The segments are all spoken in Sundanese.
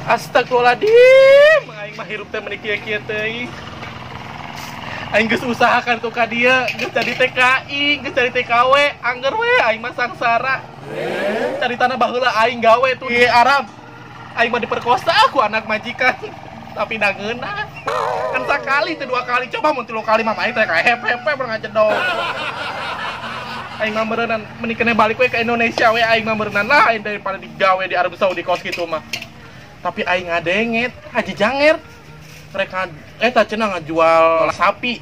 Astagfirullahaladzim, aing mah hirup teh meuni kieu-kieu teuing. Aing geus usahakan tuh ka dieu, geus jadi TKI, geus jadi TKW, angger we aing mah sangsara. Caritana baheula aing gawe tuh di Arab. Aing mah diperkosa ku anak majikan. Tapi da ngeunah. Kan sakali teh dua kali, coba mun tilu kali mah aing teh ka hepe-hepe ngajedog. Aing mah meureunnan meuni keneh balik we ke Indonesia we aing mah meureunnan lah aing daripada digawe di Arab Saudi kos kitu mah. Tapi aing ngadenget Haji Janger mereka eta cenah ngajual sapi.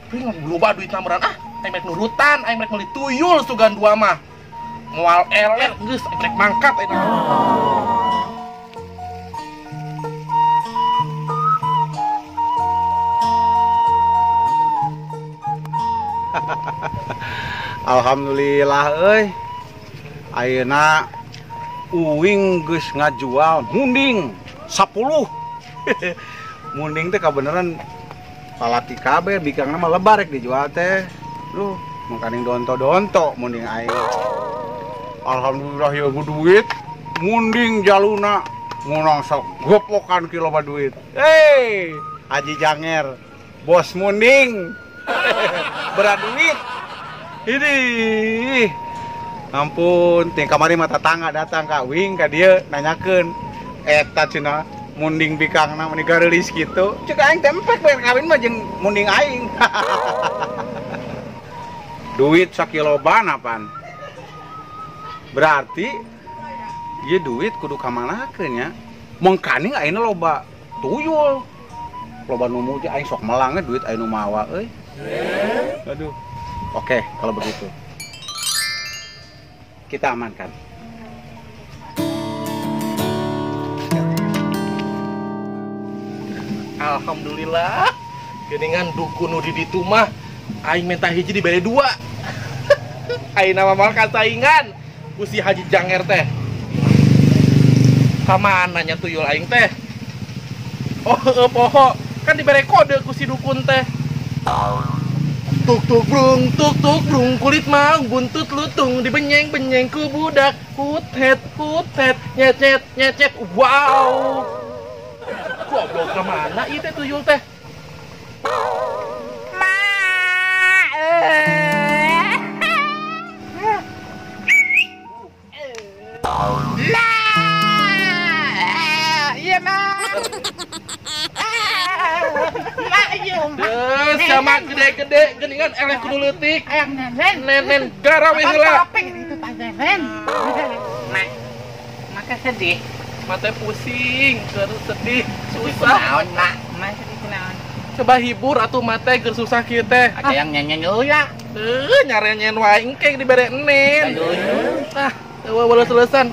Tapi loba duitna meureun ah, aing rek nurutan, aing rek meuli tuyul sugan dua mah. Moal eleh geus aing rek mangkat aing. Alhamdulillah euy. Ayeuna uing geus ngajual munding 10. Munding teh kabeneran salaki kabeh bikangna mah lebar rek dijual teh. Duh, mangkaning donto-donto munding aing. Alhamdulillah ya duit munding jaluna ngunang sok gopokan ki loba duit. Hei, Haji Janger, bos munding. Berat duit. Ini ampun, ting kamari mah tetangga datang ka wing ka dieu nanyakeun eta cenah munding bikangna meuni gareulis kitu. Ceuk aing teh empek bae kawin mah jeung munding aing. Duit sakilobana pan. Berarti ieu duit kudu ka manakeun nya. Mengkaning ayeuna loba tuyul. Loba nu muji aing sok melang duit aing nu mawa euy. Aduh. Oke, kalau begitu kita amankan. Alhamdulillah, geuningan dukun nu di ditu mah aing minta hiji dibere dua. Aing nama moal kasaingan ku si Haji Janger teh. Ka mana nya tuyul aing teh? Oh, poho, kan dibere kode ku si dukun teh. Tuk tuk brung kulit maung buntut lutung dibenyeng-benyeng ku budak kutet kutet nyecet nyecet. Wow, goblok ke mana ieu teh tuyul teh? Ma, iya ma. Deus, sama gede-gede geuningan eleh kudu leutik. Hayang nenen. Nenen garawe heula. Itu Pak Nenen. Mak, maka sedih. Mata pusing, keur sedih, susah. Naon, Mak? Mak sedih kunaon? Coba hibur atuh mate keur susah kieu teh. Ada yang nyenyen heula. Heuh, nyarenyen wae engke dibere enen. Ah, eueuh waleus-leusan.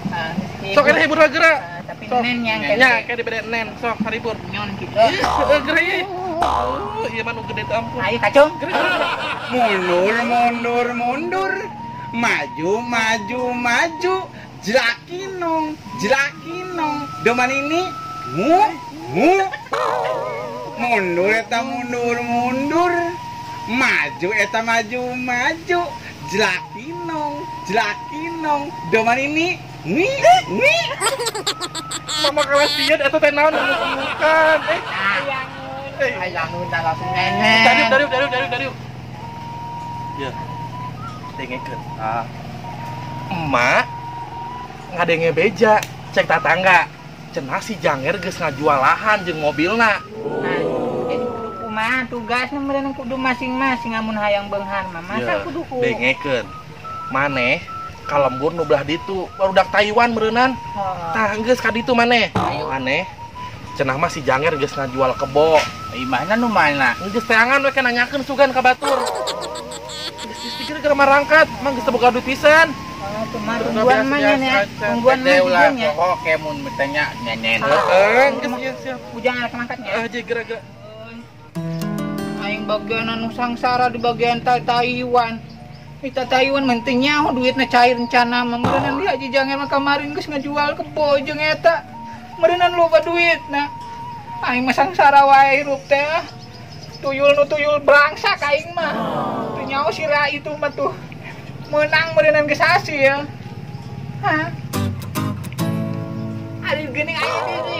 Sok eta hibur geura. Tapi nen yang nya kayak dibere nen, sok haribur. Nyon kitu. Heeh, geura ieu. Iya mah nu gede teh ampun. Ayo kacung. Mundur mundur mundur. Maju maju maju. Jelakinong jelakinong. Deman ini mu mu. Mundur eta mundur mundur. Maju eta maju maju. Jelakinong jelakinong. Deman ini ni ni. Mama kelas sieun eta teh naon bukan. Ayang udah langsung nenek. Dariuk. Ya. Dengekeun. Ah. Emak ngadenge beja, cek tatangga. Cenah si Janger geus ngajual lahan jeung mobilna. Nah, jadi kudu kumaha tugasna meureun kudu masing-masing amun hayang beunghar mah. Masa kudu ku. Dengekeun. Maneh ka lembur nu belah ditu, barudak Taiwan meureunnan. Tah geus ka ditu maneh. Maneh cenah mah si Janger geus ngajual kebo. Imahna nu mana? Geus teangan we nanyakeun sugan ka batur. Geus dipikir geura marangkat, mah geus teu boga duit pisan. Oh, tuh mah tungguan mah nya. Tungguan mah ulah poho ke mun betanya nyenyen. Heeh, geus ieu siap. Ujang arek mangkatnya. Ah, je geura-geura. Aing bagian anu sangsara di bagian Taiwan. Kita Taiwan mah nyaho duitna cair rencana mah meureunnan di Haji Janger mah kamarin geus ngajual kebo jeung eta. Meureunnan loba duitna. Aing mah sangsara wae hirup teh. Tuyul nu tuyul brangsak aing mah. Teu nyaho si Ra itu mah tuh. Menang meureunnan geus hasil. Hah? Ari geuning aya deui.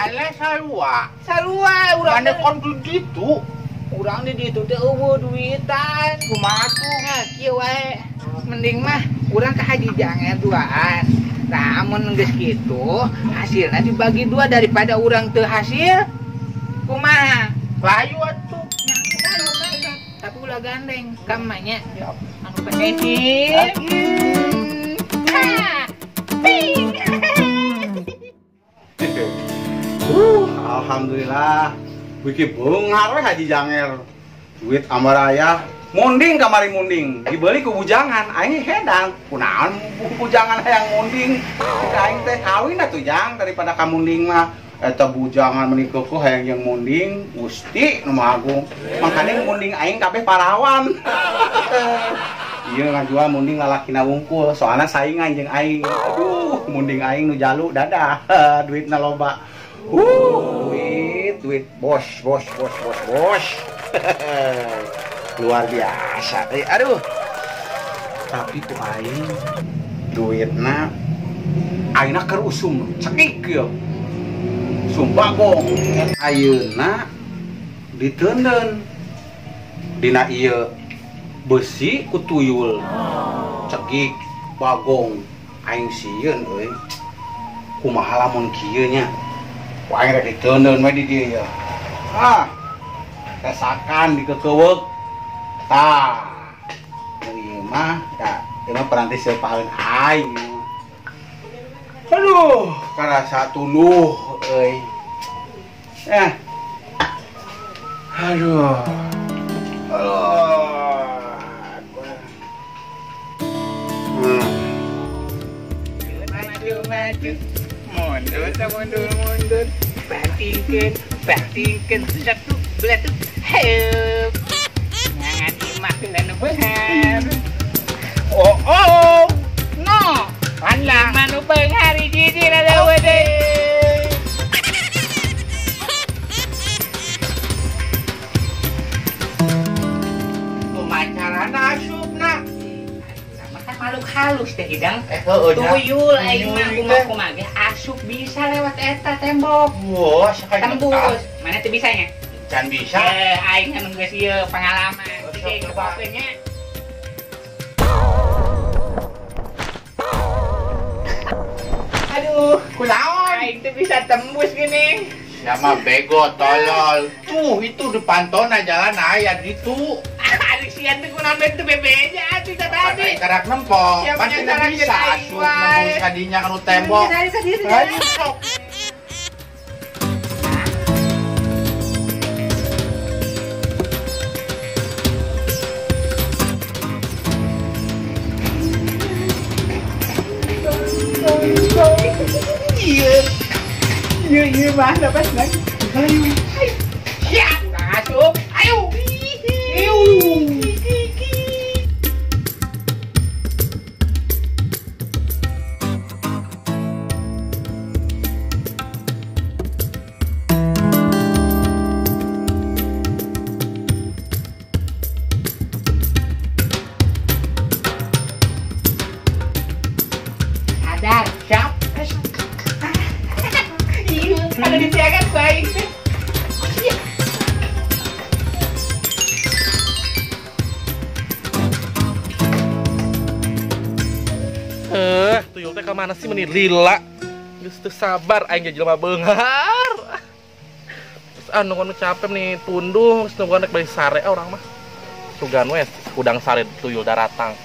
Ale sarua. Sarua urang. Mana kon gitu? Urang di ditu teh eueuh duitan. Kumaha tuh? Nah, kieu wae. Mending mah urang ka Haji Janger duaan. Nah, mun geus kitu, hasilna dibagi dua daripada urang teu hasil. Kumaha? Layu atuh. Nya, tapi ulah gandeng ka emaknya. Anu penting. Ha. Ping. Alhamdulillah. Wiki beunghar we Haji Janger. Duit amaraya munding kamari munding dibeli ku bujangan aing hedang kunaon bujangan hayang munding ka aing teh kawin atuh jang daripada ka munding mah eta bujangan meuni keukeut hayang jeung munding Gusti nu Maha Agung mangkane munding aing kabeh parawan. Ieu ngajual munding lalakina wungkul soalna saingan jeung aing. Aduh munding aing nu jalu dadah duitna loba. Duit bos bos bos bos bos. Luar biasa. Aduh. Tapi ku aing duitna ayeuna keur usum cekik ieu. Sumbagong ayeuna diteundeun dina ieu besi ku tuyul. Cekik bagong aing sieun euy. Kumaha lamun kieu nya? Ku aing rek diteundeun we di dieu ya. Ah. Resakan di kekeuweuk. Tah. Ieu mah da ieu mah peranti seupaheun aing. Aduh, karasa tunduh euy. Aduh. Aduh. Maju maju. Mundur mundur mundur. Bantingkeun, bantingkeun satu beletuk. Heup. Ngangan imah nu beunghar. Oh oh. No. Mana nu beunghar hiji-hiji rada deui. Kumaha carana asupna? Kan makhluk halus teh hidang. Tuyul aing mah kumaha ge asup bisa lewat eta tembok. Wah, tembus. Mana teu bisanya? Can bisa. Aing anu geus ieu pengalaman. Cing kepokeun nya. Aduh, kunaon? Aing teu bisa tembus gini. Sama bego tolol. Tuh, itu depan tona jalan aya ditu. Aduh, sian teh kunaon bae teu bebeja atuh tadi. Karak nempo. Pasti bisa asup nembus kadinya kanu tembok. Ayo sok. Iya. Iya, iya mah dapat lagi. Ayo. Siap, asup. Ayo. Ayo. Sadar, siap. Ada ditiakan baik. Tuyul teh ka mana sih meni lila. Geus teu sabar aing ge jelema beunghar. Terus anu nu capek nih tunduh, geus nungguan rek bari sare urang mah. Sugan we udang sare tuyul daratang.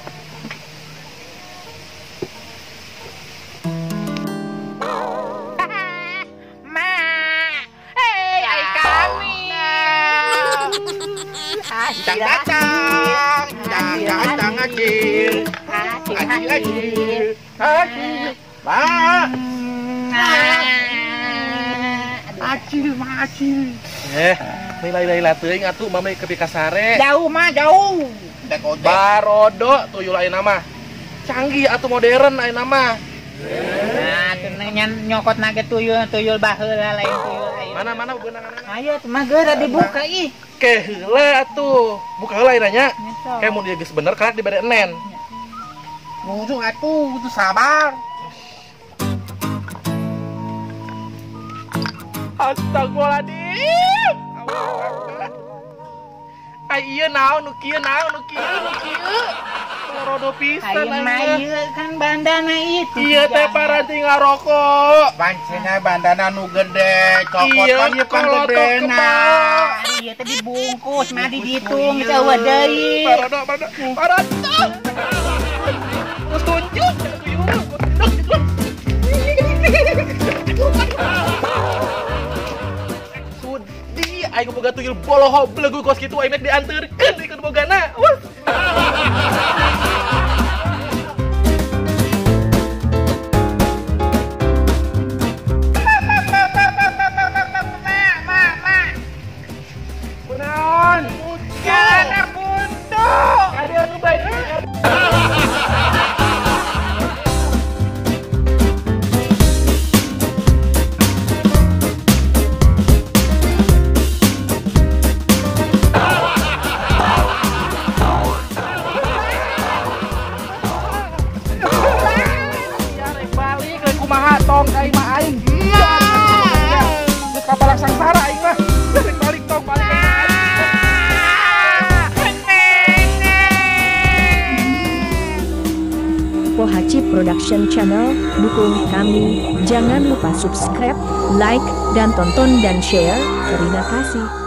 Datang, datang, datang acil, acil, acil, acil, ma, acil, ma, acil. Nilai-nilai teuing atuh mama ke Pikasare. Jauh mah, jauh. Barodo tuyul ayeuna mah. Canggih atuh modern ayeuna mah. Nah, cenah nyokot nage tuyul, tuyul baheula lain tuyul ayeuna. Mana-mana beunangan. Ayo mah geura dibuka ih. Ke heula atuh. Buka heula ayeuna nya. Kayak mun ieu geus bener karak dibere enen. Nuju atuh, kudu sabar. Astagfirullahaladzim. Ai ieu naon nu kieu naon nu kieu nu kieu. Rodo pisan aing mah kan bandana itu. Ieu teh paranti ngarokok. Pancena bandana nu gede, cokot pan ieu pan gedena. Ieu teh dibungkus mah dihitung eueuh deui. Parodo parodo. Parodo. Terus tunjuk Sudi aing boga tuyul boloho belegu kos kitu aing mek dianterkeun deui ka bogana. Wah. Kunaon? Jalana buntu. Ada anu bae. Kumaha tong ka imah aing. Geus kabalak sangsara aing mah. Balik balik tong balik. Pohaci Production Channel, dukung kami. Jangan lupa subscribe, like, dan tonton dan share. Terima kasih.